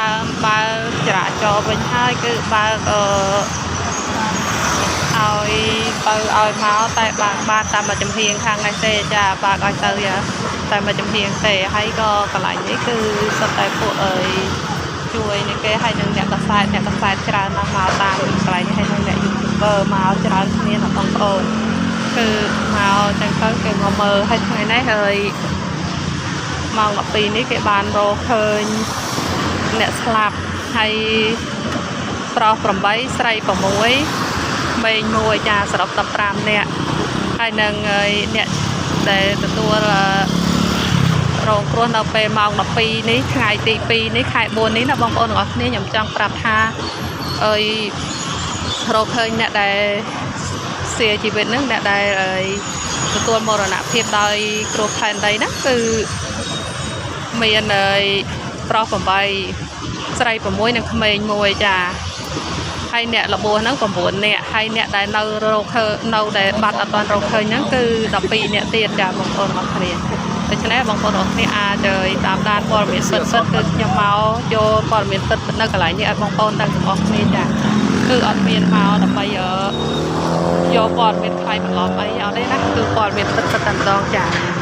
ដើមបើកចរាចរណ៍វិញហើយគឺបើកអឺឲ្យទៅឲ្យមកតែបើកបានតាមមួយចំហៀងខាងនេះទេចាបើកឲ្យទៅយ៉ាតែមួយចំហៀងទេហើយក៏កន្លែងនេះគឺសុទ្ធតែពួកអើយជួយនេះគេហើយនឹងអ្នកកាសែតអ្នកកាសែតច្រើនណាស់មកតាមកន្លែងនេះហើយនឹងអ្នក YouTuber មកច្រើនគ្នាណាបងប្អូនគឺមកចឹងទៅគេមកមើលហើយថ្ងៃនេះហើយម៉ោង12នេះគេបានរកឃើញ អ្នកស្លាប់ហើយប្រុស8ស្រី6ក្មេង1ចាសរុប15នាក់ហើយនឹងហើយអ្នកដែលទទួលអឺរងគ្រោះនៅពេលម៉ោង12នេះថ្ងៃទី2នេះខែ4នេះណាបងប្អូនទាំងអស់គ្នាខ្ញុំចង់ប្រាប់ថាអើយរកឃើញអ្នកដែលសៀជីវិតហ្នឹងអ្នកដែលអើយទទួលមរណភាពដោយគ្រោះផែនដីហ្នឹងគឺមានអើយប្រុស8ស្រី6និងក្មេង1ចាហើយអ្នករបួសហ្នឹង9នាក់ហើយអ្នកដែលនៅរកឃើញនៅដែលបាត់អត់ទាន់រកឃើញហ្នឹងគឺ12នាក់ទៀតចាបងប្អូនអរគ្នាដូច្នេះបងប្អូនអរគ្នាអាចតាមដានព័ត៌មានពិតៗគឺខ្ញុំមកយកព័ត៌មានពិតៗនៅកន្លែងនេះឲ្យបងប្អូនទាំងអស់គ្នាចាគឺអត់មានមកដើម្បីអឺយកព័ត៌មានក្លែងបន្លំអីអត់ទេណាគឺព័ត៌មានពិតៗតែម្ដងចា។